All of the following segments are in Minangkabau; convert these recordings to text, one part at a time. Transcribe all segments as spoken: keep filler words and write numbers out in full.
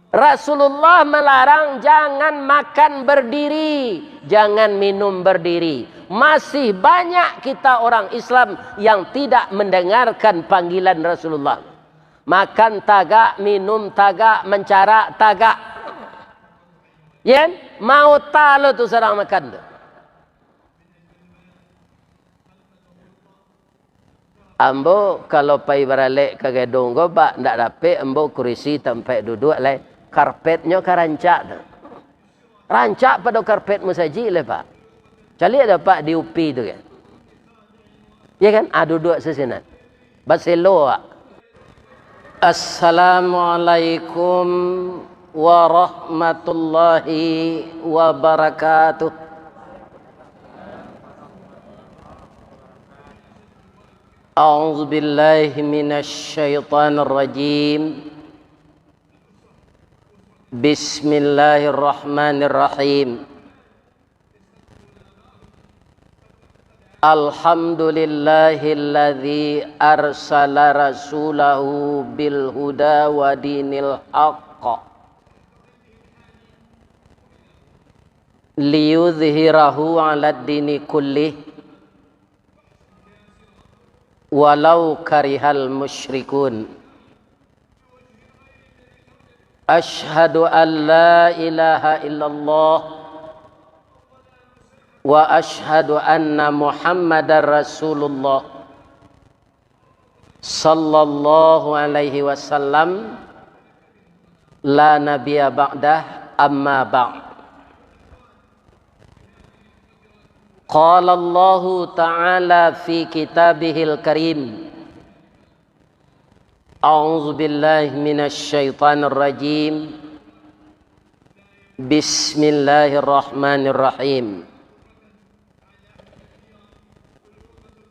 Rasulullah melarang jangan makan berdiri, jangan minum berdiri. Masih banyak kita orang Islam yang tidak mendengarkan panggilan Rasulullah. Makan tagak, minum tagak, mancarak tagak. Yen, mau talo tu sadang makan tu. Ambo kalau pai baralek ka gedung ko, Pak, ndak dapek ambo kurisi tampek duduak lai. Karpetnyo ka rancak tu. Rancak pado karpet musajik lai, Pak. Caliak dah, Pak, di U P I tu kan. Ya kan? Ah, duduak sasinan. Baselo, Pak. Assalamualaikum warahmatullahi wabarakatuh. A'udzubillahi minasyaitonirrajim. Bismillahirrahmanirrahim. Alhamdulillahilladzi arsala rasulahu bil huda wa dinil haqq liyudhhirahu 'alad dini kullih walau karihal musyrikun. Asyhadu an la ilaha illallah wa asyhadu anna Muhammadar Rasulullah sallallahu alaihi wasallam, la nabiyya ba'dah, amma ba'd. Qala Allahu ta'ala fi kitabihil karim, A'udzubillahi minasyaitonirrajim. Bismillahirrahmanirrahim.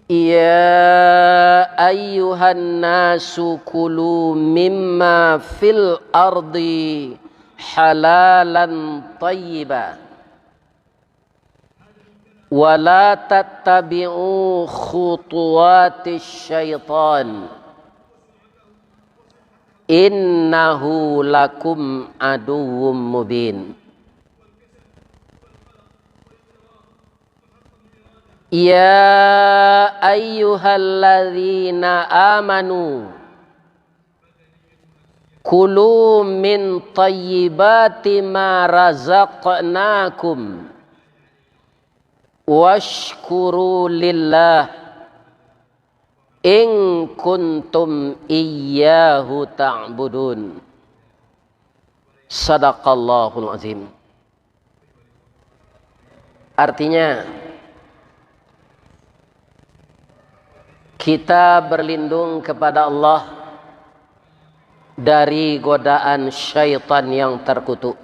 Ya ayyuhan nasu kulu mimma fil ardi halalan thayyiba. Wa la tattabi'u khutuwatis syaitan. Innahu lakum aduwwum mubin. Ya ayyuhalladzina amanu, kulu min thayyibati ma razaqnakum, washkuru lillah in kuntum iyyahu ta'budun. Sadaqallahul azim. Artinya, kita berlindung kepada Allah dari godaan syaitan yang terkutuk.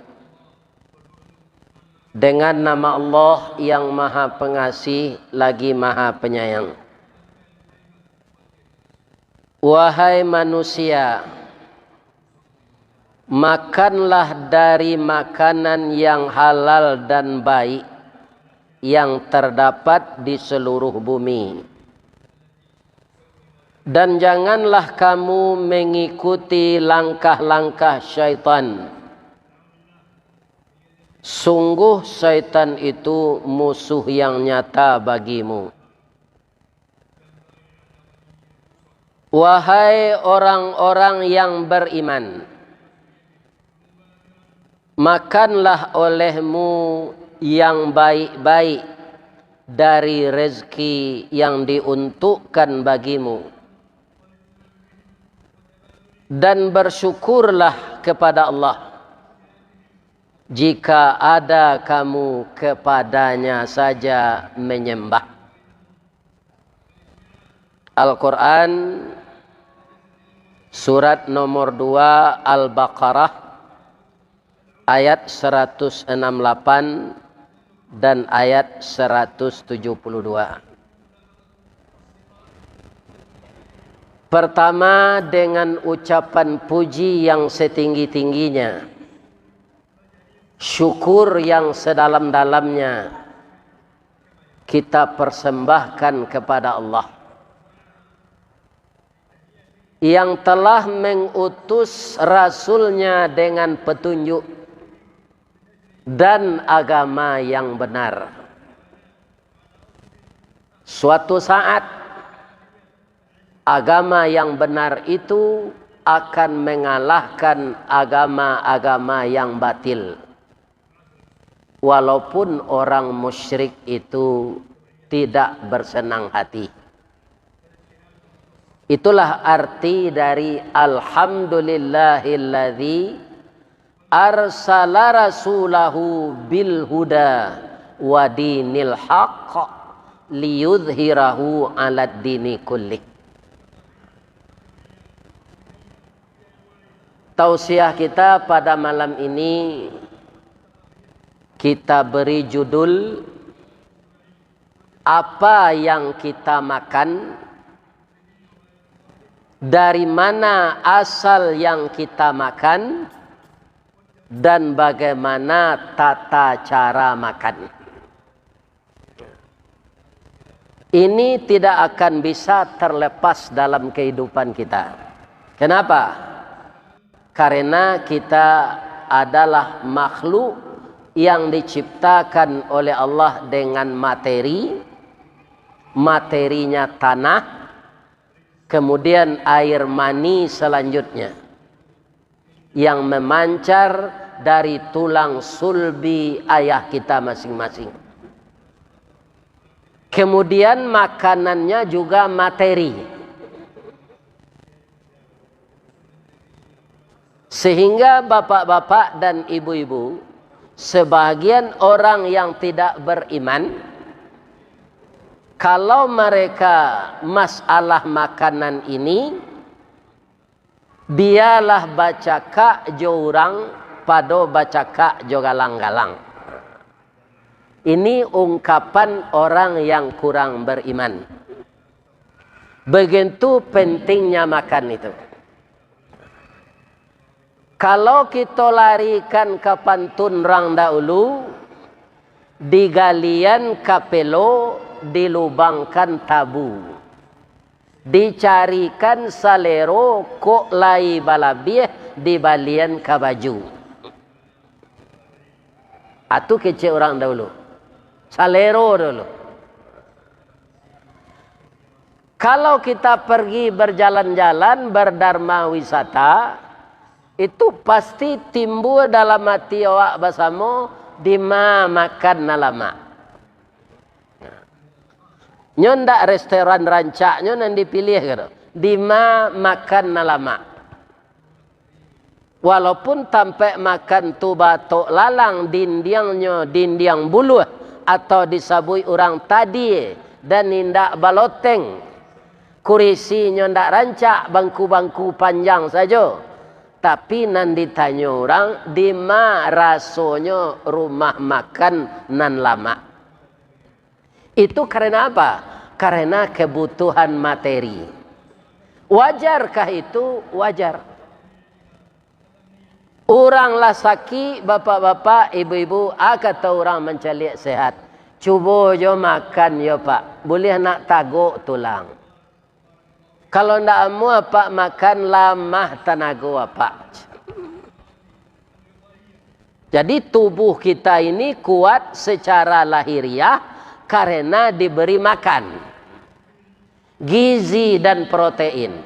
Dengan nama Allah yang Maha Pengasih lagi Maha Penyayang. Wahai manusia, makanlah dari makanan yang halal dan baik yang terdapat di seluruh bumi. Dan janganlah kamu mengikuti langkah-langkah syaitan. Sungguh syaitan itu musuh yang nyata bagimu. Wahai orang-orang yang beriman, makanlah olehmu yang baik-baik dari rezeki yang diuntukkan bagimu, dan bersyukurlah kepada Allah, jika ada kamu kepada-Nya saja menyembah. Al-Quran, surat nomor dua, Al-Baqarah, ayat seratus enam lapan dan ayat seratus tujuh puluh dua. Pertama, dengan ucapan puji yang setinggi-tingginya, syukur yang sedalam-dalamnya kita persembahkan kepada Allah. yang telah mengutus Rasul-Nya dengan petunjuk dan agama yang benar. Suatu saat, agama yang benar itu akan mengalahkan agama-agama yang batil, walaupun orang musyrik itu tidak bersenang hati. Itulah arti dari "Alhamdulillahilladzi arsala rasulahu bil huda wa dinil haq liyudhhirahu alad dini kullih." Tausiah kita pada malam ini kita beri judul, apa yang kita makan, dari mana asal yang kita makan, dan bagaimana tata cara makan. Ini tidak akan bisa terlepas dalam kehidupan kita. Kenapa? Karena kita adalah makhluk yang diciptakan oleh Allah dengan materi, materinya tanah, kemudian air mani selanjutnya yang memancar dari tulang sulbi ayah kita masing-masing. Kemudian makanannya juga materi. Sehingga bapak-bapak dan ibu-ibu, sebahagian orang yang tidak beriman, kalau mereka masalah makanan ini, bialah bacakak jo urang pado bacakak jo galang-galang. Ini ungkapan orang yang kurang beriman. Begitu pentingnya makan itu. Kalau kito larikan ka pantun rang dahulu, digalian kapelo, dilubangkan tabu. Dicarikan salero, kok lai balabiah, dibalian ka baju. Atu kecek urang dahulu. Salero dulu. Kalau kita pergi berjalan-jalan, berdarma wisata, itu pasti timbul dalam ati awak basamo, dima makan nan lamak. Nyo ndak restoran rancaknyo nan dipiliah gitu. Dima makan nan lamak. Walaupun tampek makan tu batok lalang, dindiangnyo dindiang buluah, atau disabuik urang tadie, dan indak baloteng, kurisinyo ndak rancak, bangku-bangku panjang sajo, tapi nan ditanyo urang, dima rasonyo rumah makan nan lamak. Itu karena apa? Karena kebutuhan materi. Wajarkah itu? Wajar. Urang lah sakik, bapak-bapak, ibu-ibu, a kato urang mancaliak sehat, cubo jo makan yo, Pak, buliah nak tagok tulang. Kalau ndak amuah apak makan, lamah tanago apak. Jadi, tubuh kita ini kuat secara lahiriah karena diberi makan, gizi dan protein.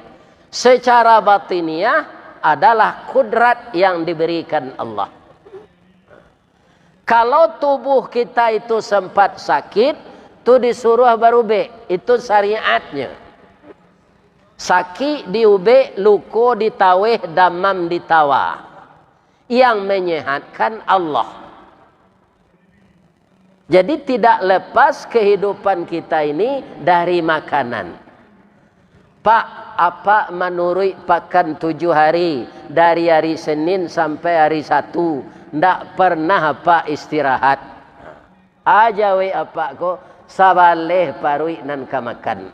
Secara batiniah adalah kudrat yang diberikan Allah. Kalau tubuh kita itu sempat sakit, tu disuruh barubek. Itu syariatnya. Sakik diubek, luko ditaweh, damam ditawa. Yang menyehatkan Allah. Jadi, tidak lepas kehidupan kita ini dari makanan. Pak, apak manuruik pakan tujuh hari, dari hari Senin sampai hari Satu, ndak pernah apak istirahat. Aja wek apak ko, sabaleh paruik nan ka makan.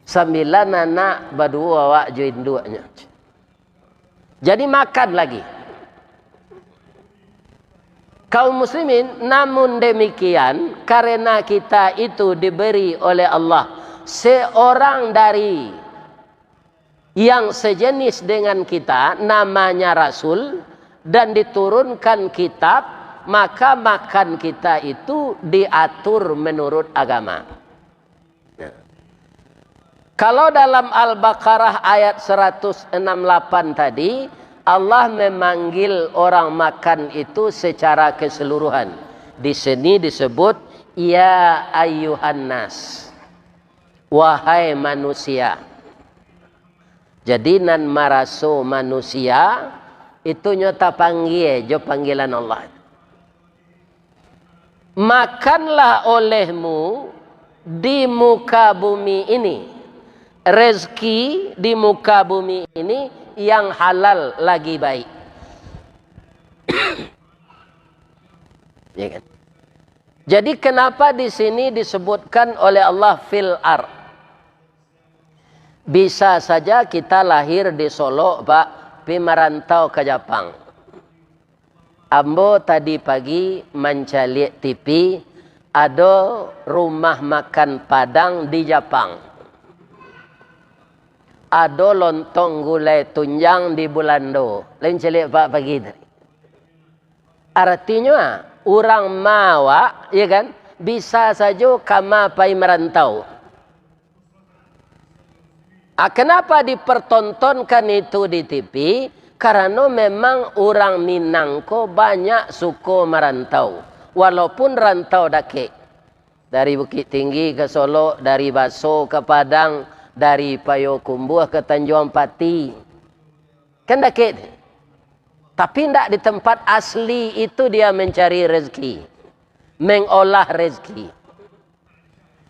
Sambilan anak, baduo awak jo induaknyo. Jadi, makan lagi. Kaum muslimin, namun demikian, karena kita itu diberi oleh Allah seorang dari yang sejenis dengan kita, namanya Rasul, dan diturunkan kitab, maka makan kita itu diatur menurut agama. Kalau dalam Al-Baqarah ayat seratus enam lapan tadi, Allah memanggil orang makan itu secara keseluruhan. Di sini disebut, "Ya ayyuhan nas, wahai manusia." Jadi, nan maraso manusia, itu nyo tapanggia jo panggilan Allah. Makanlah olehmu di muka bumi ini. Rezeki di muka bumi ini yang halal lagi baik. Ya kan? Jadi, kenapa di sini disebutkan oleh Allah fil ar? Bisa saja kita lahir di Solok, Pak, pi marantau ka Japang. Ambo tadi pagi mancaliak T V, ado rumah makan Padang di Japang. Ado lontong gulai tunjang di Bulando. Lain caliak Pak pagi tadi. Artinyo, urang ma awak, ya kan, bisa sajo ka ma pai marantau. Ah, kenapa dipertontonkan itu di T V? Karano memang urang Minang ko banyak suko marantau, walaupun rantau dakek. Dari Bukittinggi ka Solok, dari Baso ka Padang, dari Payokumbuah ka Tanjuang Pati. Kan dakek tu. Tapi ndak di tempat asli itu dia mencari rezeki, mengolah rezeki.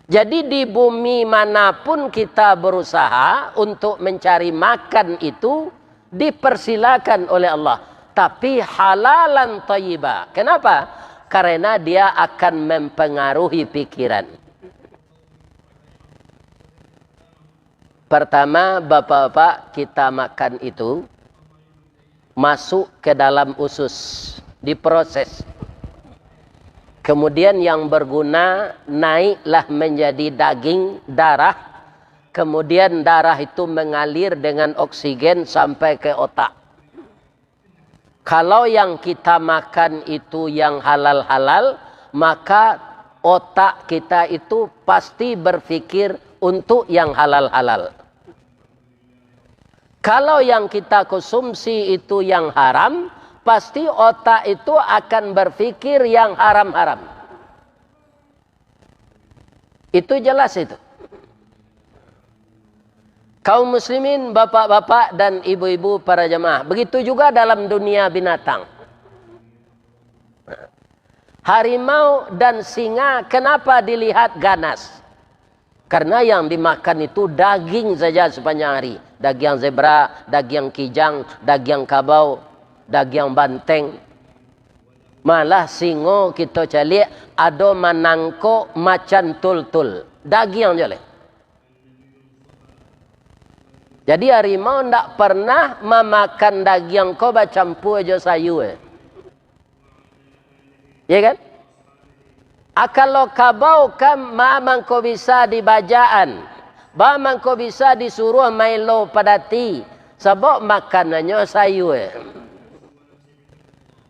Jadi, di bumi manapun kita berusaha untuk mencari makan itu, dipersilakan oleh Allah. Tapi halalan thayyiba. Kenapa? Karena dia akan mempengaruhi pikiran. Pertama, bapak-bapak, kita makan itu masuk ke dalam usus, diproses. Kemudian yang berguna naiklah menjadi daging, darah. Kemudian darah itu mengalir dengan oksigen sampai ke otak. Kalau yang kita makan itu yang halal-halal, maka otak kita itu pasti berpikir untuk yang halal-halal. Kalau yang kita konsumsi itu yang haram, pasti otak itu akan berpikir yang haram-haram. Itu jelas itu. Kaum muslimin, bapak-bapak dan ibu-ibu para jamaah, begitu juga dalam dunia binatang. Harimau dan singa, kenapa dilihat ganas? Karena yang dimakan itu daging saja sepanjang hari. Daging zebra, daging kijang, daging kabau, daging banteng. Malah singo kito caliak ado manangkok macan tultul. Daging je leh. Jadi, harimau ndak pernah mamakan daging ko bacampua jo sayua. Ya kan? Ah, kalau kabau kan, ma mangko bisa dibajaan, ba mangko bisa disuruah maelo padati, sabab makanannyo sayua.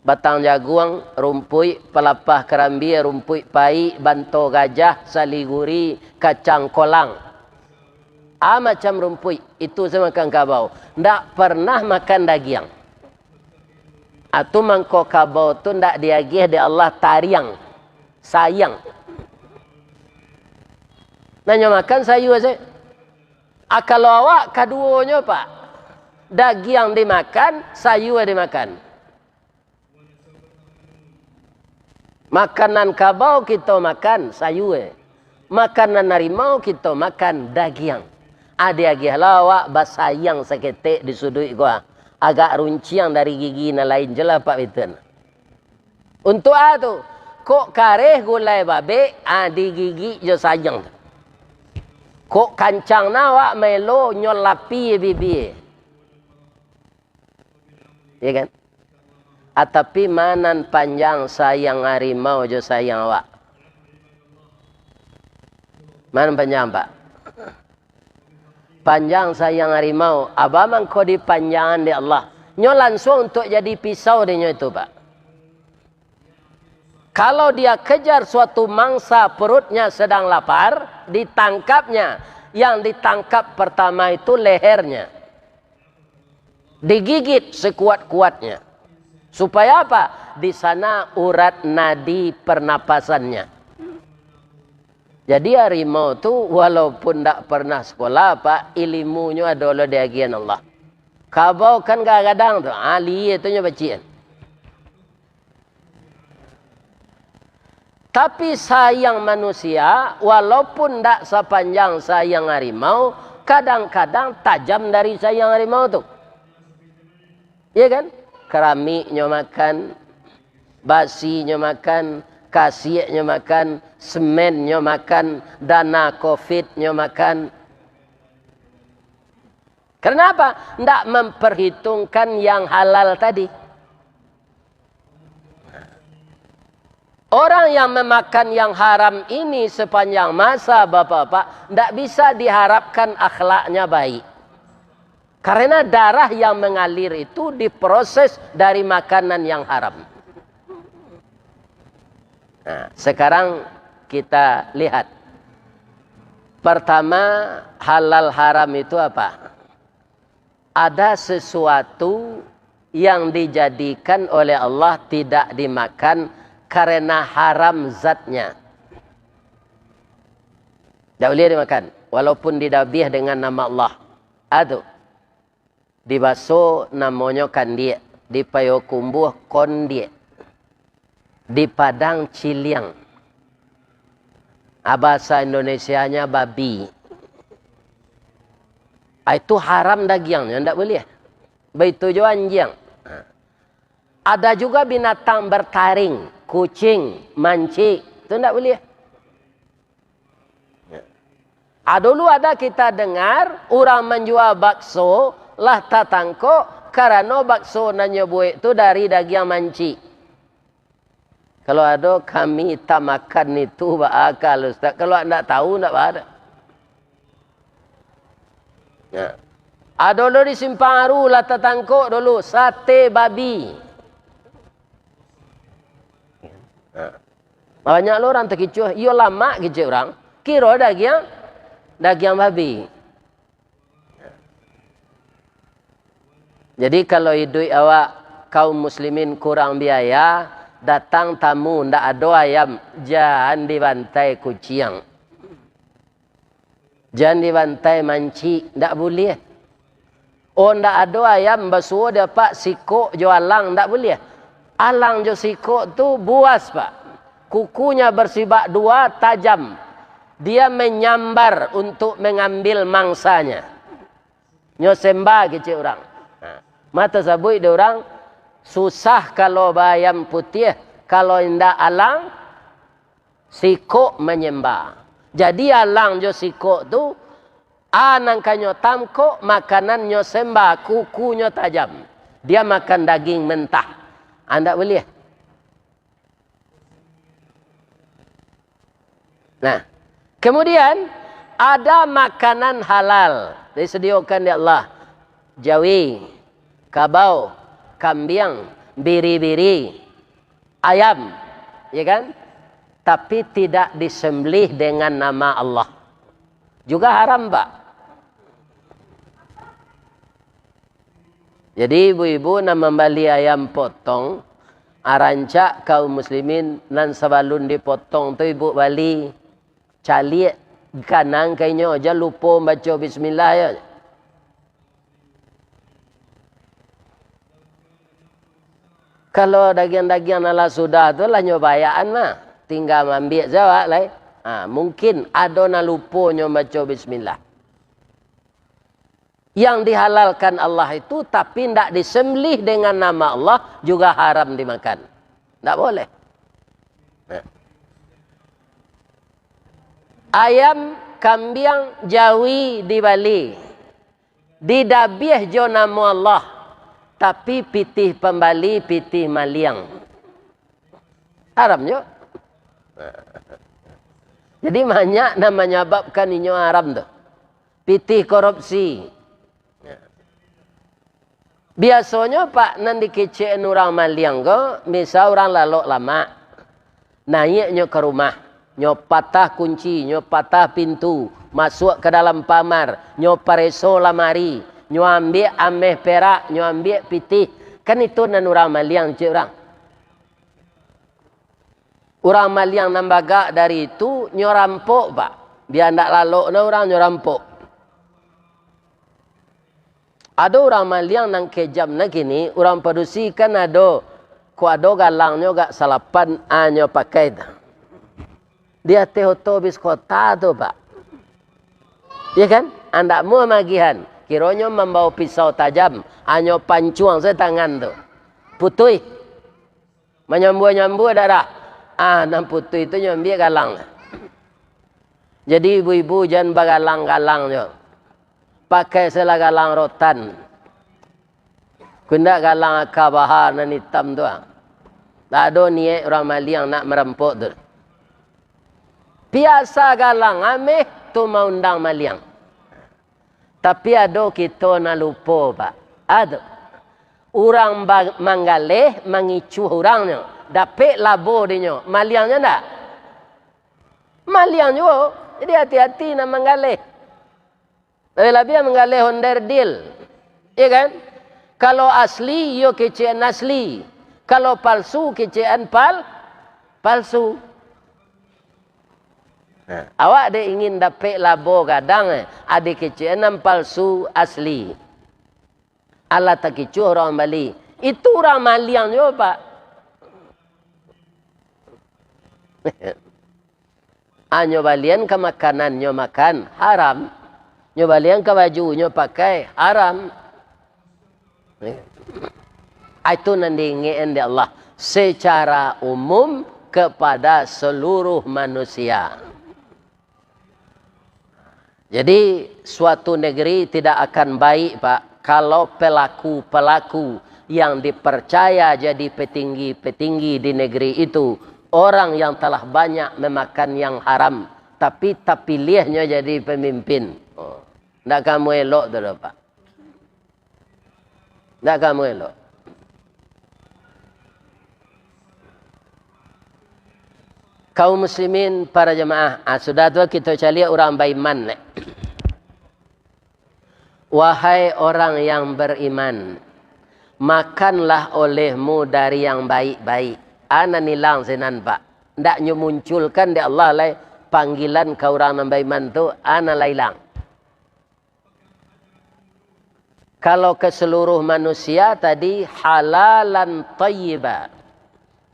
Batang jaguang, rumpuik, palapah karambia, rumpuik paik, banto gajah, saliguri, kacang kolang. Ah, macam rumpuik, itu se makan kabau. Ndak pernah makan dagiang. Atu mangko kabau tu ndak diagiah dek Allah tariang, sayang. Nah, nyo makan sayua se. Ah, kalau awak kaduonyo, Pak, dagiang dimakan, sayua dimakan. Makanan kabau kito makan sayua, makanan harimau kito makan dagiang. Ah, diagiahlah awak basayang saketek di suduik ko, ah. Agak runciang dari gigi nan lain je lah, Pak Biten. Untuak ah tu, kok kareh gulai babek, ah, digigik jo sayang tu. Kok kancang nah awak maelo nyo lapie bibie. Ya kan? Ah, tapi ma nan panjang sayang harimau jo sayang awak? Ma nan panjang, Pak? Panjang sayang harimau, aba mangko dipanjangan dek Allah. Nyo lansuang untuak jadi pisau dek nyo itu, Pak. Kalau dia kejar suatu mangsa, perutnya sedang lapar, ditangkapnya. Yang ditangkap pertama itu lehernya. Digigit sekuat-kuatnya. Supaya apa? Di sana urat nadi pernapasannya. Jadi harimau tu walaupun ndak pernah sekolah, Pak, ilimunyo ado lo diagiahan Allah. Kabau kan gadang tu, ah, lie tu nyo bacik. Tapi sayang manusia, walaupun ndak sapanjang sayang harimau, kadang-kadang tajam dari sayang harimau tu. Iya kan? Keramiknyo makan, basinyo makan, kasiaknyo makan, semennyo makan, dana covidnyo makan. Karena apa? Ndak memperhitungkan yang halal tadi. Orang yang memakan yang haram ini sepanjang masa, Bapak-bapak, ndak bisa diharapkan akhlaknya baik. Karena darah yang mengalir itu diproses dari makanan yang haram. Nah, sekarang kita lihat. Pertama, halal haram itu apa? Ada sesuatu yang dijadikan oleh Allah tidak dimakan karena haram zatnya. Tidak boleh dimakan, walaupun didabiah dengan nama Allah. Ado. Di Baso namonyo kandiak, di Payokumbuah kondiak, di Padang ciliang. Ah, bahasa Indonesianya babi. Ah, itu haram dagiangnyo, ndak buliah. Baitu jo anjiang. Ada juga binatang bertaring, kucing, mancik, itu ndak buliah. Ah, dulu ada kita dengar, urang manjua bakso lah tatangkok, karano bakso nan nyo buek tu dari dagiang mancik. Kalau ado kami tamakan itu, baakal, Ustaz. Kalau ndak tahu, ndak baa. Nah. Ado lo di Simpang Aru lah tatangkok dulu, sate babi. Nah. Banyak lo urang takicuah, iyo lamak kecek urang, kiro dagiang, dagiang babi. Jadi, kalau iduik awak kaum muslimin kurang biaya, datang tamu, ndak ado ayam, jan dibantai kuciang. Jan dibantai mancik, ndak buliah. Oh, ndak ado ayam basuo dapek sikok jo alang, ndak buliah. Alang jo sikok tu buas, Pak. Kukunya bersibak dua, tajam. Dia menyambar untuk mengambil mangsanya. Nyo semba kecek urang. Nah, mah tasabuik dek urang, susah kalau baayam putiah, kalau indak alang, sikok manyemba. Jadi, alang jo sikok tu, a nan ka nyo tangkok, makanannyo semba, kukunyo tajam. Dia makan daging mentah. Andak buliah. Nah, kemudian ada makanan halal disadiokan dek Allah. Jawi, kabau, kambiang, biri-biri, ayam, ya kan? Tapi tidak disembelih dengan nama Allah. Juga haram, Pak. Jadi, ibu-ibu nan mambali ayam potong, arancak kaum muslimin nan sabalun dipotong tu ibu bali caliak kanang ka inyo, jan lupo mambaco bismillah, yo. Kalau dagiang-dagiang nan lah sudah tu lah nyo bayakan mah, tingga maambiak sajo lai. Ha, mungkin ado nan lupo nyo mambaco bismillah. Yang dihalalkan Allah itu, tapi ndak disembelih dengan nama Allah, juga haram dimakan. Ndak boleh. Nah. Ayam, kambiang, jawi dibali, didabiah jo namo Allah, tapi pitih pambali, pitih maliang. Haram jo. Nah. Jadi, banyak nan manyababkan inyo haram tu. pitih korupsi. Biasonyo, Pak, nan dikecekan urang maliang ko, misal urang lalok lamak, naiaknyo ka rumah, nyo patah kunci, nyo patah pintu, masuak ka dalam kamar, nyo pareso lamari, nyo ambiak ameh perak, nyo ambiak pitih, kan itu nan urang maliang, cek urang. Urang maliang nan bagak dari itu, nyo rampok, Pak. Bia ndak lalok na urang, nyo rampok. Ado urang maliang nan kejam na kini, urang padusi kan ado, kok ado galangnyo agak salapan, a nyo pakai tu. Di ateh oto bis kota tu, Pak. Iya kan? Andak muah magihan. Kironyo mambawa pisau tajam, a nyo pancuang sajo tangan tu. Putuih. Manyambua-nyambua darah. Ah, nan putuih tu nyo ambiak galang. Jadi ibu-ibu jan bagalang-galang nyo. Pakai sajolah galang rotan. Kok indak galang aka baha nan itam tu, ah. Tak ado niaik urang maliang nak marampok tu. Piasa galang ameh tu maundang maliang. Tapi ado kito nan lupo, Pak. Ado. Urang ba-, manggaleh, mangicuah urangnyo, dapek labo dinyo, maliangnyo ndak? Maliang juo. Jadi hati-hati nan manggaleh. Labiah-labiah manggaleh onderdil. Iya kan? Kalau asli, iyo kecekan asli. Kalau palsu, kecekan pal-, palsu. Nah, awak dek ingin dapek labo gadang, eh, ado kecekan nan palsu asli. Alah takicuah urang bali. Itu urang maliang juo, Pak. A nyo balian ka makanan nyo makan, haram. Nyo balian ka baju nyo pakai, haram. A itu nan diingekkan dek Allah secara umum kepada seluruh manusia. Jadi, suatu negeri tidak akan baik, Pak, kalau pelaku-pelaku yang dipercaya jadi petinggi-petinggi di negeri itu, orang yang telah banyak memakan yang haram, tapi tapiliahnyo jadi pemimpin. Oh, ndak ka amuah elok tu doh, Pak. Ndak ka amuah elok. Kaum muslimin, para jamaah, ah, sudah tu kito caliak urang baiman, neh. Wahai orang yang beriman, makanlah olehmu dari yang baik-baik. A nan ilang sinan, Pak. Ndak nyo munculkan dek Allah lai panggilan ka urang nan baiman tu, a nan lah ilang. Kalau ke seluruh manusia tadi, halalan thayyiba.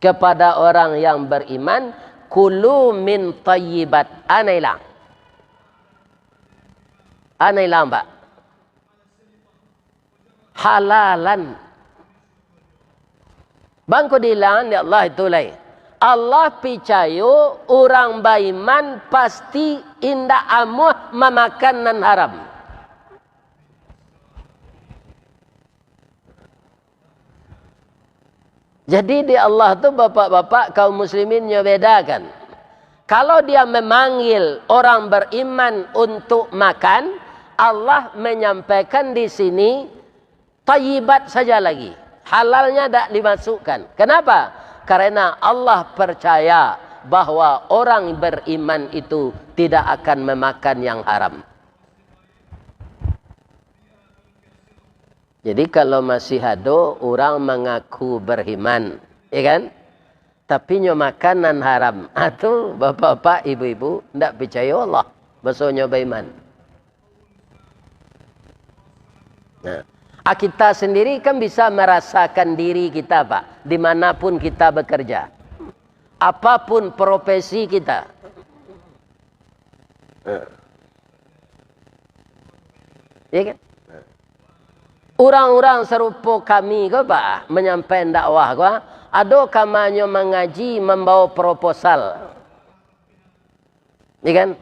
Kepada orang yang beriman, kulu min thayyibat. A nan ilang. A nan ilang, Pak. Halalan. Bangko diilang dek Allah itu lai. Allah picayo urang baiman pasti indak amuah mamakan nan haram. Jadi di Allah tu, bapak-bapak, kaum muslimin nyo bedakan. Kalau Dia memanggil orang beriman untuk makan, Allah menyampaikan di sini, thayyibat saja lagi. Halalnya dak dimasukkan. Kenapa? Karena Allah percaya bahwa orang beriman itu tidak akan memakan yang haram. Jadi, kalau masih ado urang mangaku beriman, ya kan? Tapi nyo makan nan haram. Ah, tu, bapak-bapak, ibu-ibu, ndak picayo Allah. Basonyo baiman. Nah, ah, kita sendiri kan bisa merasakan diri kita, Pak, dimanapun kita bekerja. Apapun profesi kita. Nah. Ya kan? Urang-urang sarupo kami ko, Pak, manyampaikan dakwah ko, ado kamanyo mangaji mambawa proposal. Ya kan?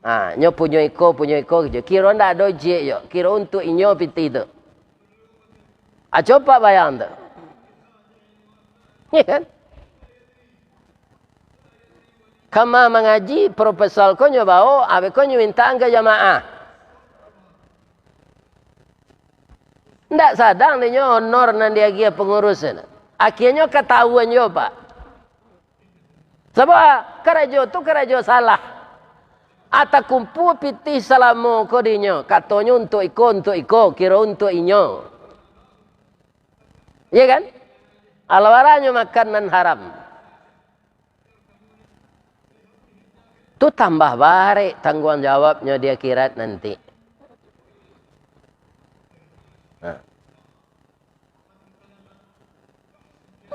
Ha, nyo punyo iko, punyo iko, kiro ndak ado jek yo, kiro untuak inyo pitih tu. Ah, coba bayang tu. Ya kan? Kama mangaji, proposal ko nyo bawo, abih ko nyo mintaan ka jamaah. Ndak sadang dinyo honor nan diagiah pangurus tu. Akhianyo katahuan juo, Pak. Sabab, ah, karajo tu karajo salah. Ah, takumpua pitih salamo ko dinyo, katonyo untuak iko, untuak iko, kiro untuak inyo. Iya kan? Alah baranyo makan nan haram. Tu tambah barek tangguang jawabnyo di akhirat nanti. Nah.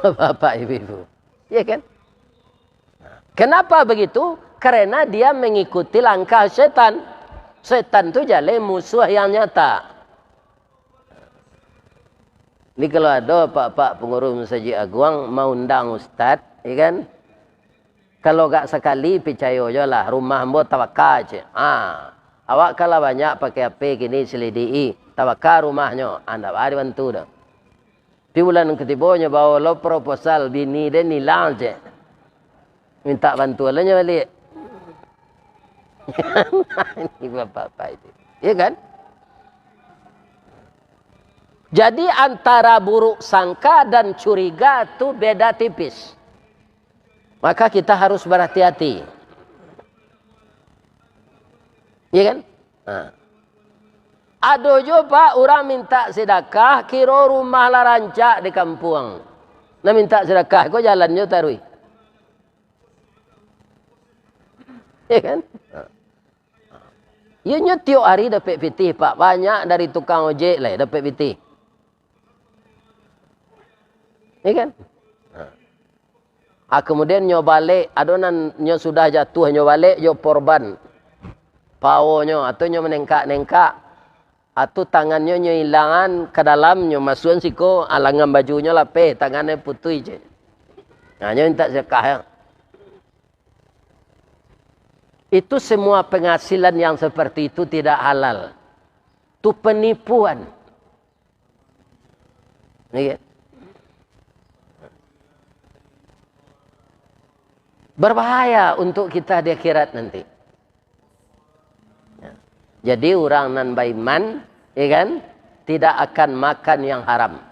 Bapak ibu-ibu. Iya kan? Kenapa begitu? Karena dia mengikuti langkah setan. Setan tu jaleh musuh yang nyata. Jadi kalau ado apak-apak pangurus Masajik Aguang maundang ustad, ya kan? Kalau gak sakali, picayo jo lah, rumah ambo tabaka, cek. Ah, awak kan lah banyak pakai H P kini, selidiki, tabaka rumahnyo, ah, ndak baa dibantu doh. Tapi bulan katibo nyo bao lo proposal, bini den ilang, cek. Mintak bantuan lo nyo baliak. Ini bapak-bapak itu. Iya kan? Jadi antara buruk sangka dan curiga tu beda tipis. Maka kita harus berhati-hati. Iya kan? Nah. Ado jo, Pak, urang mintak sidakah, kiro rumah lah rancak di kampuang. Nah, mintak sidakah ko jalannyo taruih. Iya kan? Nah. Iyo, nyo tiok hari dapek pitih, Pak. Banyak dari tukang ojek lai dapek pitih. Iya kan? Nah. Ah, kemudian nyo balek, ado nan nyo sudah jatuah, nyo balek jo porban. Paonyo, atau nyo manengkak-nengkak, atau tangannyo nyo ilangan ka dalam, nyo masuakan siko, ah, langan bajunyo lapeh, tangannyo putuih je. Nah, nyo mintak sedekah, ya. Itu semua penghasilan yang seperti itu tidak halal. Itu penipuan. Iya. Berbahaya untuk kita di akhirat nanti. Ya. Jadi, urang nan baiman, ya kan, tidak akan makan yang haram.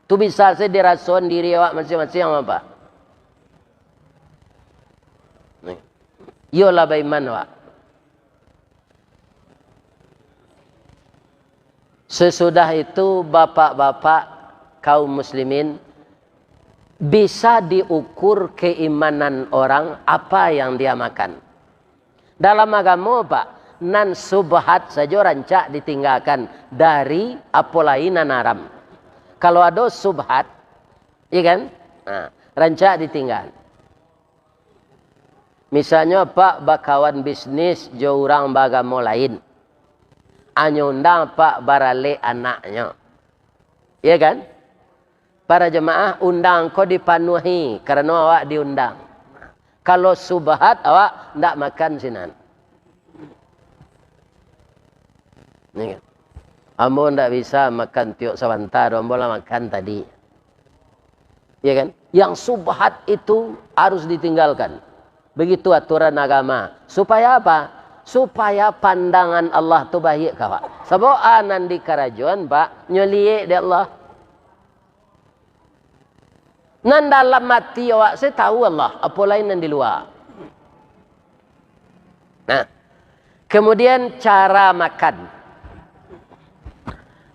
Tu bisa se dirasoan diri awak masing-masing, apa? Nih. Iyolah baiman awak. Sesudah itu, bapak-bapak kaum muslimin, bisa diukur keimanan orang apa yang dia makan. Dalam agamo, Pak, nan subhat sajo rancak ditinggakan dari apo lai nan haram. Kalau ado subhat, iya kan? Nah, rancak ditinggakan. Misalnyo, Pak bakawan bisnis jo urang baagamo lain. Anyo undang, Pak, baralek anaknyo. Iya kan? Para jamaah, undang ko dipanuahi, karano awak diundang. Kalau subhat, awak ndak makan sinan. Iya kan? Ambo ndak bisa makan tiok sabanta, ambo lah makan tadi. Ya kan? Yang subhat itu harus ditinggalkan. Begitu aturan agama. Supaya apa? Supaya pandangan Allah tu baik ka awak. Sabab a nan di karajoan, Pak, nyo liek dek Allah. Nan dalam ati awak se tahu Allah, apo lai nan di lua. Nah, kemudian cara makan.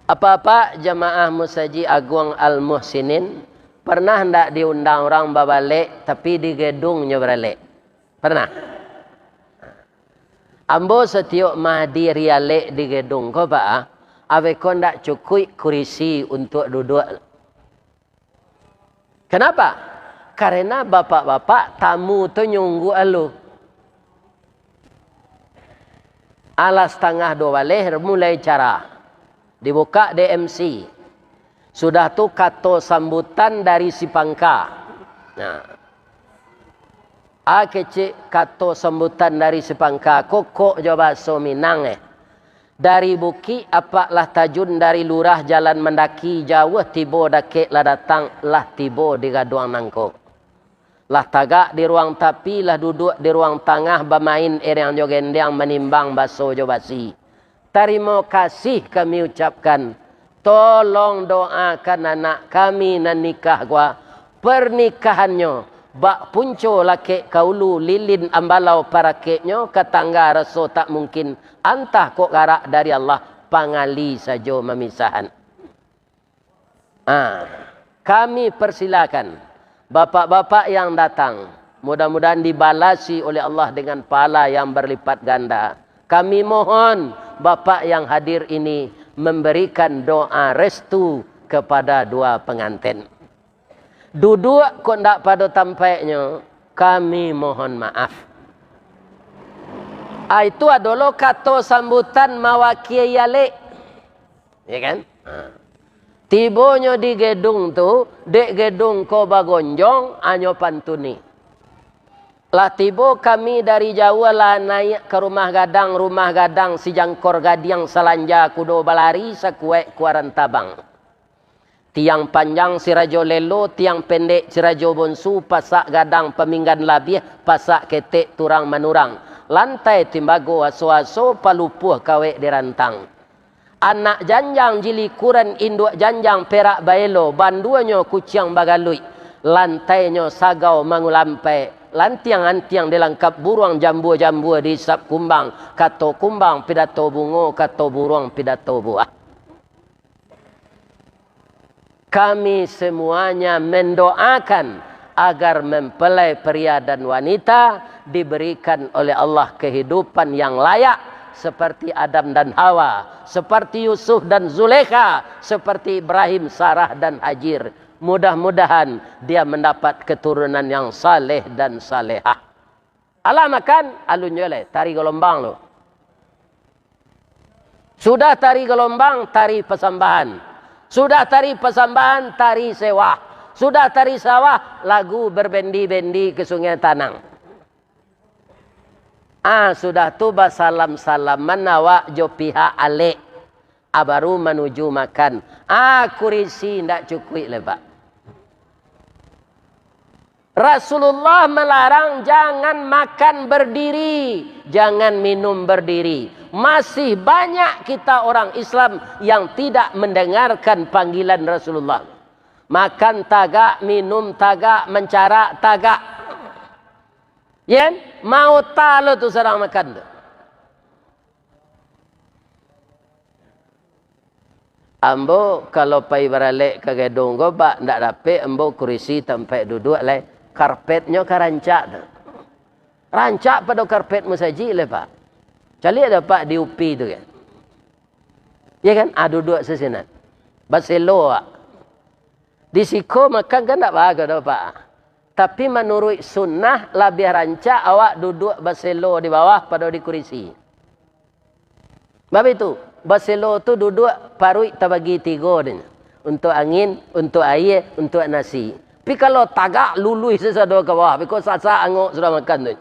Apak-apak jamaah Musajik Aguang Al-Muhsinin, pernah ndak diundang urang babalek, tapi di gedungnyo baralek? Pernah. Ambo satiok mahadiri alek di gedung ko, Pak, ah, awak ko ndak cukuik kurisi untuak duduak. Kenapa? Karena bapak-bapak tamu tu nyungguak alu. Alah satangah duo baleh mulai acara. Dibukak dek M C. Sudah tu kato sambutan dari si pangka. Nah. A kecek kato sambutan dari si pangka, kokok jo bahaso Minang, eh. Dari bukik apak lah tajun, dari lurah jalan mandaki, jauah tibo dakek lah datang, lah tibo di gaduang nangko. Lah tagak di ruang tapi, lah duduak di ruang tangah, bamain erang jo gendang, manimbang baso jo basi. Tarimo kasih kami ucapkan Tolong doakan anak kami nan nikah ko, pernikahannyo bak punco lakek ka ulu, lilin ambalau parakeknyo, ka tangga raso tak mungkin, antah kok garak dari Allah, pangali sajo mamisahan. Ah, kami persilakan bapak-bapak yang datang, mudah-mudahan dibalasi oleh Allah dengan pahala yang berlipat ganda. Kami mohon bapak yang hadir ini memberikan doa restu kepada dua pengantin. Duduak kok ndak pado tampaiknyo, kami mohon maaf. Ah, itu adolo kato sambutan mawakiai alek. Ya kan? Ha. Tibonyo di gedung tu, dek gedung ko bagonjong, anyo pantuni. Lah tibo kami dari jauah, lah naiak ka rumah gadang, rumah gadang sijangkor gadiang, salanja kudo balari, sakuaik kuaran tabang. Tiang panjang sirajo lelo, tiang pendek sirajo bonsu, pasak gadang paminggan labiah, pasak ketek turang manurang. Lantai timbago aso-aso, palupuah kawek dirantang. Anak janjang jilikuran, induak janjang perak baelo, banduanyo kuciang bagaluik, lantainyo sagau mangulampai, lantiang-antiang dilangkap buruang, jambua-jambua diisap kumbang, kato kumbang pidato bungo, kato buruang pidato buah. Kami semuanya mendoakan agar mempelai pria dan wanita diberikan oleh Allah kehidupan yang layak, seperti Adam dan Hawa, seperti Yusuf dan Zulekha, seperti Ibrahim, Sarah, dan Hajir. Mudah-mudahan dia mendapat keturunan yang saleh dan salehah. Alah makan, alun juo lai, tari galombang tu. Sudah tari galombang, tari pasambahan. Sudah tari pasambahan, tari sewah. Sudah tari sawah, lagu berbendi-bendi ke Sungai Tanang. Ah, sudah tu basalam-salaman awak jo pihak alek. Ah, baru manuju makan. Ah, kurisi ndak cukuik lai, Pak. Rasulullah melarang jangan makan berdiri, jangan minum berdiri. Masih banyak kita orang Islam yang tidak mendengarkan panggilan Rasulullah. Makan tagak, minum tagak, mancarak tagak. Yen, maota lo tu sadang makan tu. Ambo kalau pai baralek ka gedung ko, Pak, ndak dapek ambo kurisi tampek duduak lai. Karpetnyo ka rancak tu. Rancak pado karpet musajik lai, Pak. Caliak dah, Pak, di U P I tu kan. Ya kan? Ah, duduak sasinan. Baselo awak. Di siko makan kan ndak baa doh, Pak. Tapi manuruik sunnah, labiah rancak awak duduak baselo di bawah pado di kurisi. Bab itu, baselo tu duduak paruik tabagi tigo deh. Untuak angin, untuak aia, untuak nasi. Tapi kalau tagak, luluih sasado ka bawah, biko sasak angok sudah makan tu.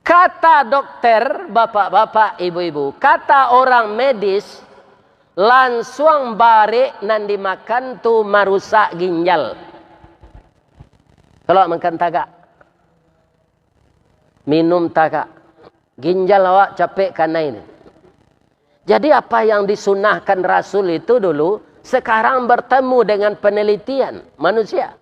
Kata dokter, bapak-bapak, ibu-ibu, kata orang medis, lansuang barek nan dimakan tu marusak ginjal. Kalau makan tagak, minum tagak, ginjal awak capek kanai ni. Jadi, apa yang disunahkan Rasul itu dulu, sekarang bertemu dengan penelitian manusia.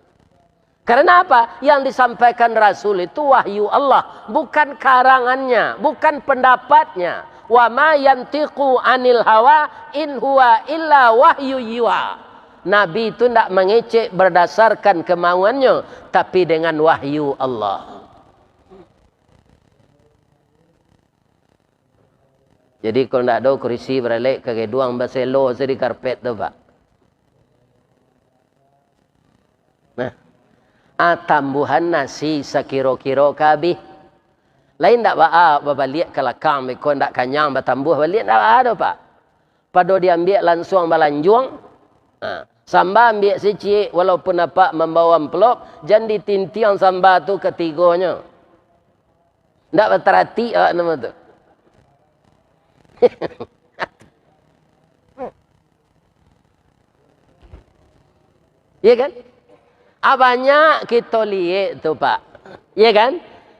Karena apa? Yang disampaikan Rasul itu wahyu Allah, bukan karangannya, bukan pendapatnya. "Wa ma yantiqu anil hawa, in huwa illa wahyu yuha." Nabi itu ndak mangecek berdasarkan kemauannya, tapi dengan wahyu Allah. Jadi, kalau ndak ado kurisi baralek ka geduang, baselo se di karpet tu, Pak. Nah, ah, tambuhan nasi sakiro-kiro ka abih. Lain ndak baa babaliak ka lakang, beko ndak kanyang batambuah baliak, ndak baa doh, Pak. Pado diambiak lansuang balanjuang. Ha, samba ambiak siciek, walaupun apak mambawa amplop, jan ditintiang samba tu katigonyo. Ndak bataratik awak namo tu. Iya kan? Ah, banyak kito liek tu, Pak. Iya kan?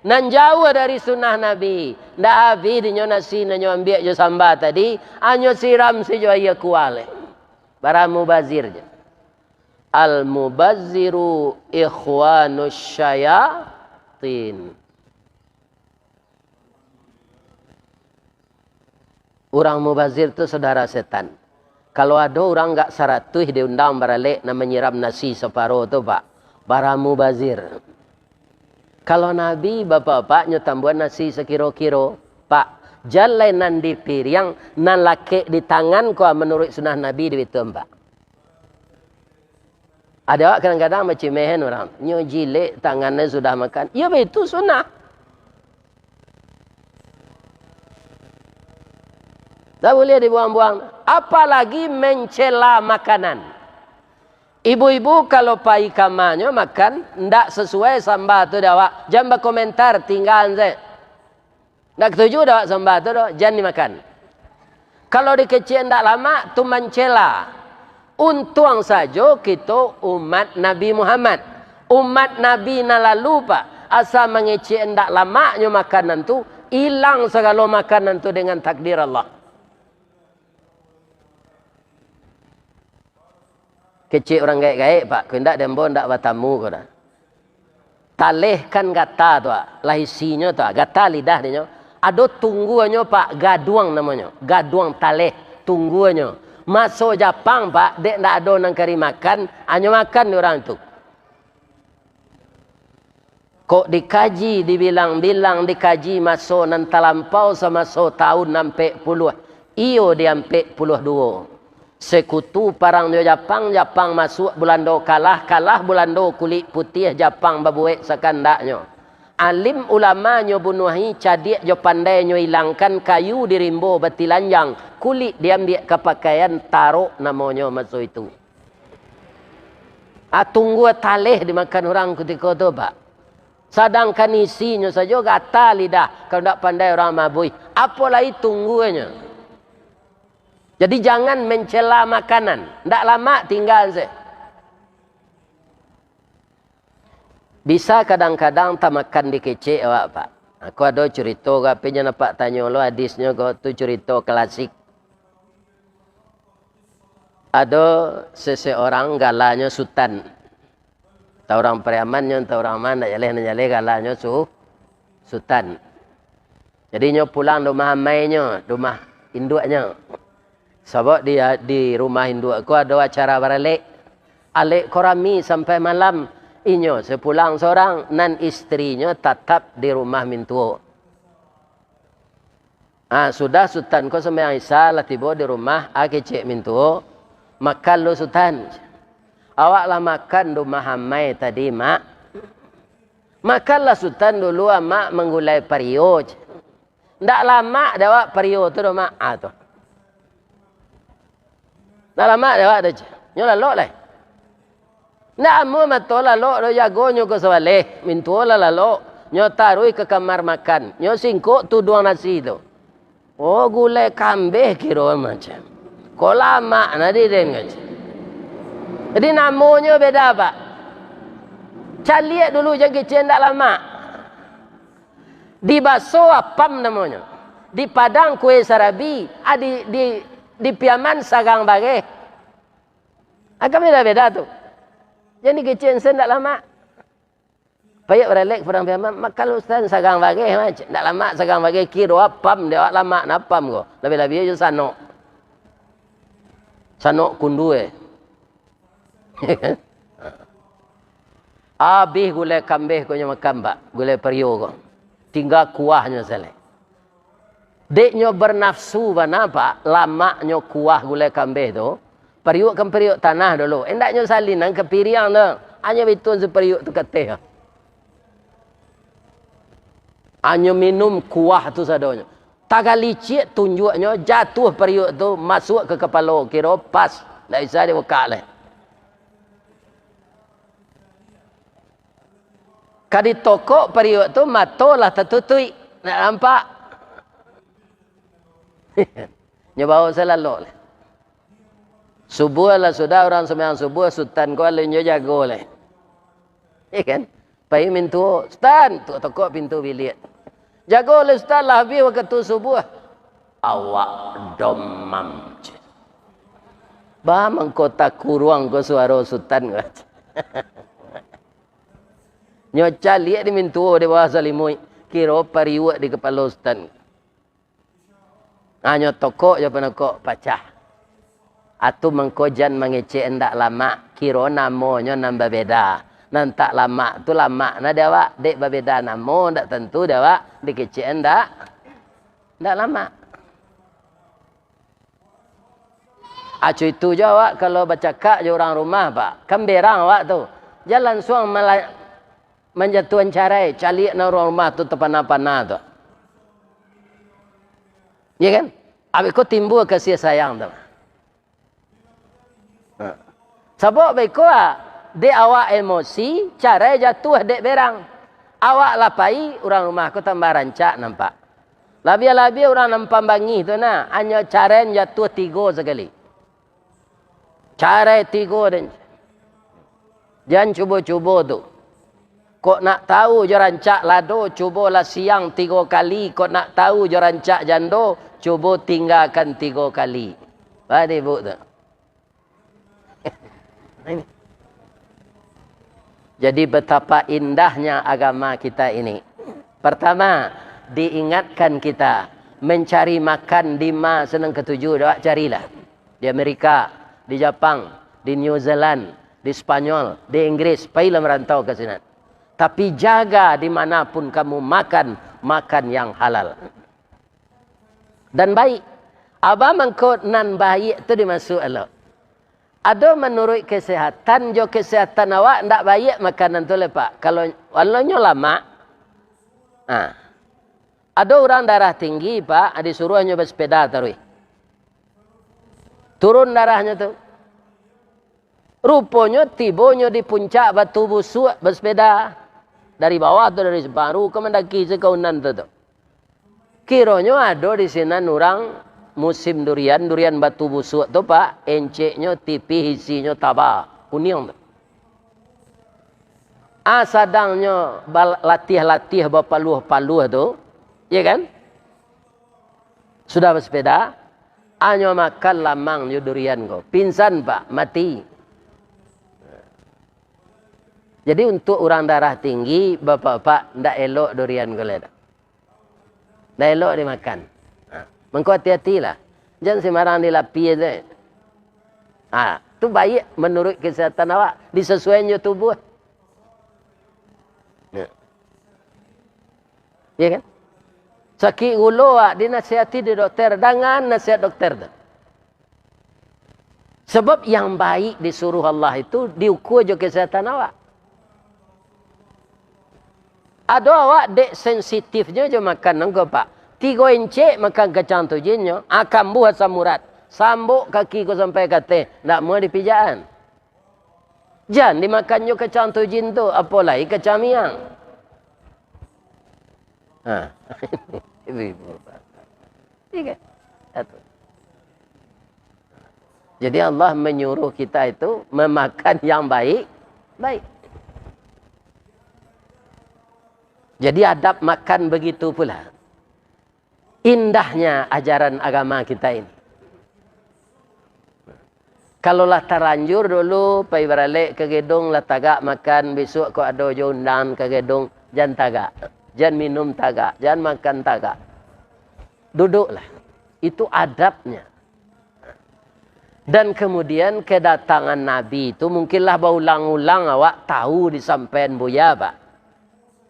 Nan jauah dari sunnah Nabi. Ndak abih dinyo nasi nan nyo ambiak jo samba tadi, anyo siram se jo aia kuah lai. Bara mubazir je. Al-mubaziru ikhwanus syayatin. Urang mubazir tu saudara setan. Kalau ado urang gak saratuih diundang baralek, nan manyiram nasi saparo tu, Pak, bara mubazir. Kalau Nabi, bapak-bapak, nyo tambuan nasi sakiro-kiro, Pak, jan lai nan di piriang, nan lakek di tangan ko, manuruik sunah Nabi di bitu, Pak. Ado awak kadang-kadang bacimehan urang, nyo jilek tangannyo sudah makan. Iyo, baitu sunnah. Tak buliah dibuang-buang. Apalagi mencela makanan. Ibu-ibu kalau pai kamanyo makan, ndak sasuai samba tu dek awak, jan bakomentar, tinggaan se. Ndak katuju dek awak samba tu doh, jan dimakan. Kalau dikecek ndak lamak, tu mancela. Untuang sajo kito umat Nabi Muhammad. Umat Nabi nan lalu, Pak, asa mangecek ndak lamaknyo makanan tu, ilang sagalo makanan tu dengan takdir Allah. Kecek urang gaek-gaek, Pak, ko indak di ambo ndak batamu ko dah. Taleh kan gata tu, ah, lah isinyo tu, ah, gata lidah dinyo. Ado tungguanyo, Pak, gaduang namonyo. Gaduang taleh, tungguanyo. Maso Japang, Pak, dek ndak ado nan kari makan, anyo makan di urang tu. Kok dikaji, dibilang-bilang, dikaji maso nan talampau samaso taun ampek puluah, iyo di ampek puluah duo. Sekutu parang jo Japang, Japang masuak, Bulando kalah, kalah Bulando kulik putiah, Japang babuek sakandaknyo. Alim ulama nyo bunuahi, cadiak jo pandai nyo ilangkan, kayu di rimbo batilanjang, kulik diambiak ka pakaian, tarok namonyo maso itu. Ah, tunggua taleh dimakan urang kutiko tu, Pak. Sadangkan isinyo sajo gata lidah, kalau ndak pandai urang mabuih, apo lai tungguanyo. Jadi, jangan mencela makanan. Ndak lamak, tinggaan se. Bisa kadang-kadang tamakan dikecek awak, Pak. Aku ado curito ko, apo inyo nampak tanyo lo hadisnyo ko, tu curito klasik. Ado seseorang galanyo Sutan. Antah urang Pariaman nyo, antah urang ma, ndak jaleh, ndak jaleh galanyo su-, Sutan. Jadi, inyo pulang di rumah amainyo, di rumah induaknyo. Sabab di, di rumah induak ko ado acara baralek. Alek ko rami sampai malam. Inyo sapulang sorang, nan istrinyo tatap di rumah mintuo. Ah, sudah Sutan ko sumbayang Isya, lah tibo di rumah, ah, kecek mintuo, "Makan lu, Sutan." "Awak lah makan di rumah amai tadi, Mak." "Makanlah, Sutan, dulu Amak manggulai pario." "Ndak lamak dek awak pario tu doh, Mak." Ah, tu. Ndak lamak dek awak tu, ceh. Nyo lalok lai. Ndak amuah mato lalok doh, jagonyo ko sabaleh. Mintuo lah lalok. Nyo taruih ka kamar makan. Nyo singkok tuduang nasi tu. Oh, gulai kambeh kiro macam. Ko lamak na di den ko, ceh. Jadi namonyo beda, Pak. Caliak dulu jan kecek ndak lamak. Di baso apam namonyo. Di Padang kue sarabi, ah, di, di, di Piaman sagang bareh. Ah, kan beda-beda tu. Jadi kecek sen ndak lamak. Payah baralek Padang Piaman, makan lu sen sagang bareh, mac. Ndak lamak sagang bareh, kiro apam dek awak lamak na apam ko. Labiah-labiah jo sanok. Sanok kundu, eh. Abih gulai kambeh ko nyo makan, Pak, gulai pario ko. Tingga kuahnyo sajo. Dek nyo bernafsu bana, Pak, lamaknyo kuah gulai kambeh tu. Pariuk kan pariuk tanah dulu. Indak nyo salinan ka piriang tu. Anyo bituan sapariuk tu ka ateh. Anyo minum kuah tu sadonyo. Tagalicik tunjuaknyo, jatuah pariuk tu, masuak ka kapalo, kiro pas. Ndak bisa dibukak lai. Ka ditokok pariuk tu, mato lah tatutuik, ndak nampak. Nyo bawo salalok lai. Subuah lah sudah, urang sumbayang subuah, Sutan ko alun nyo jago lai. Iya kan? Pai mintuo, "Sutan!" Tu tokok pintu biliak. "Jago lai, Sutan, lah abih wakatu subuah." "Awak domam," ceh. Ba mangko takuruang ko suaro sutan ko. Nyo caliak di mintuo di bawah salimuik, kiro pariuak di kapalo sutan. Hanyo tokok jo panokok pacah. Atu mangko jan mangecek ndak lamak, kiro namonyo nan babeda. Nan tak lamak tu lamak na di awak, dek babeda namo ndak tantu di awak, dikecek ndak, ndak lamak. Aco itu jo awak kalau bacakak jo urang rumah, Pak. Kan berang awak tu. Jan lansuang mala-, manjatuahan carai, caliak nan urang rumah tu tapana-pana tu. Ya kan? Abih ko timbua kasih sayang tu. Ha. Sabab baiko, ah, dek awak emosi, carai jatuah dek berang. Awak lah pai, urang rumah ko tambah rancak nampak. Labiah-labiah urang nan pambangih tu nah, hanyo carai jatuah tigo sakali. Carai tigo den. Jan cubo-cubo tu. Kok nak tahu jo rancak lado, cubolah siang tigo kali. Kok nak tahu jo rancak jando, cubo tinggakan tigo kali. Ba dek ibuk tu. Jadi, betapa indahnya agama kita ini. Pertama, diingatkan kita mencari makan di ma senang ketuju, awak carilah. Di Amerika, di Japang, di New Zealand, di Spanyol, di Inggris, pailah merantau ka sinan. Tapi jaga di mana pun kamu makan, makan yang halal. Dan baik. Abah mangko nan baik tu dimaksud alo. Ado manuruik kesehatan, jo kesehatan awak ndak baik makanan tu lai, Pak. Kalau, kalau nyo lamak, nah, ado urang darah tinggi, Pak, disuruahnyo basepeda taruih. Turun darahnyo tu. Ruponyo tibonyo di puncak Batu Busuak basepeda. Dari bawah tu, dari Separu ka mandaki sakaunan tu, tu. Kironyo ado di sinan urang musim durian, durian Batu Busuak tu, Pak, enceknyo tipih, isinyo taba, kuniang tu. Ah, sadangnyo bal-, latiah-latiah bapaluah-paluah tu, ya kan? Sudah basepeda, anyo makan lamang jo durian ko. Pingsan, Pak, mati. Jadi, untuk urang darah tinggi, bapak-bapak, ndak elok durian ko lai. Ndak elok dimakan. Ha, mangko hati-hatilah. Jan sembarang dilapia tu. Ha, tu baik menurut kesehatan awak, disesuaian jo tubuh. Ya. Ya kan? Sakik gulo awak dinasihati di dokter, dangan nasihat dokter tu. Sebab yang baik disuruh Allah itu diukua jo kesehatan awak. Ado awak dek sensitifnyo jo makan nangko, Pak. Tigo encek makan kacang tujinnyo, ah, kambuah asam urat. Sambok kaki ko sampai ka ateh, ndak muah dipijakan. Jan dimakannyo kacang tujin tu, apo lai kacang miang. Ha. Ibu-ibu. Iya kan? Satu. Jadi, Allah menyuruh kita itu memakan yang baik, baik. Jadi, adab makan begitu pula. Indahnya ajaran agama kita ini. Kalau lah talanjur dulu, pai baralek ka gedung, lah tagak makan, bisuak kok ado jo undangan ka gedung, jan tagak, jan minum tagak, jan makan tagak. Duduklah. Itu adabnya. Dan kemudian kedatangan Nabi itu mungkinlah baulang-ulang awak tahu disampaikan Buya, Pak.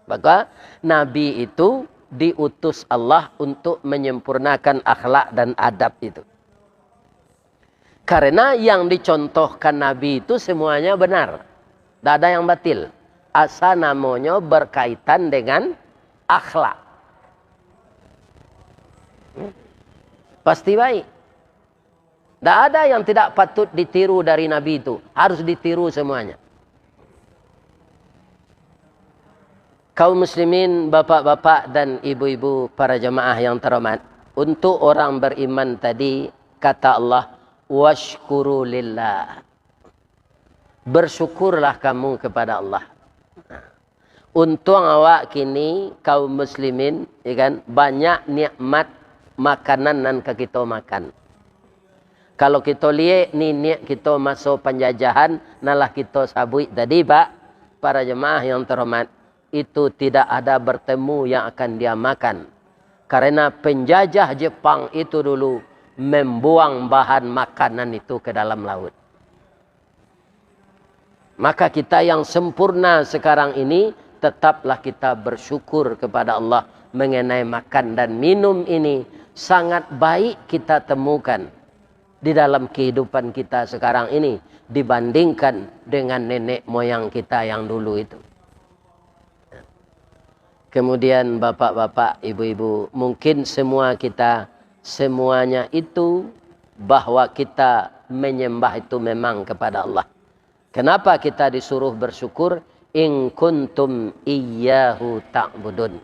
Maka, Nabi itu diutus Allah untuk menyempurnakan akhlak dan adab itu. Karena yang dicontohkan Nabi itu semuanya benar. Tidak ada yang batil. Asal namanya berkaitan dengan akhlak. Pasti baik. Tidak ada yang tidak patut ditiru dari Nabi itu. Harus ditiru semuanya. Kaum muslimin, bapak-bapak dan ibu-ibu, para jamaah yang terhormat, untuk orang beriman tadi, kata Allah, "Washkuru lillah." Bersyukurlah kamu kepada Allah. Untuang awak kini, kaum muslimin, ya kan, banyak nikmat makanan nan ka kito makan. Kalau kito liek niniak kito maso panjajahan, nan lah kito sabuik tadi, Pak, para jemaah yang terhormat, itu tidak ada bertemu yang akan dia makan. Karena penjajah Jepang itu dulu membuang bahan makanan itu ke dalam laut. Maka kita yang sempurna sekarang ini, tetaplah kita bersyukur kepada Allah mengenai makan dan minum ini sangat baik kita temukan di dalam kehidupan kita sekarang ini dibandingkan dengan nenek moyang kita yang dulu itu. Kemudian bapak-bapak, ibu-ibu, mungkin semua kita, semuanya itu bahwa kita menyembah itu memang kepada Allah. Kenapa kita disuruh bersyukur? "In kuntum iyyahu ta'budun."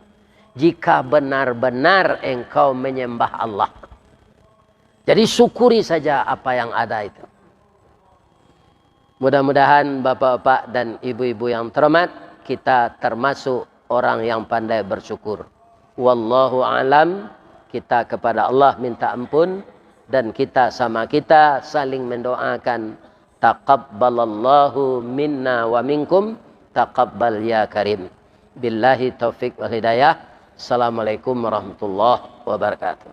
Jika benar-benar engkau menyembah Allah. Jadi syukuri saja apa yang ada itu. Mudah-mudahan bapak-bapak dan ibu-ibu yang terhormat, kita termasuk orang yang pandai bersyukur. Wallahu alam, kita kepada Allah minta ampun, dan kita sama kita saling mendoakan. Taqabbalallahu minna wa minkum, taqabbal ya karim. Billahi taufik wal hidayah. Assalamualaikum warahmatullahi wabarakatuh.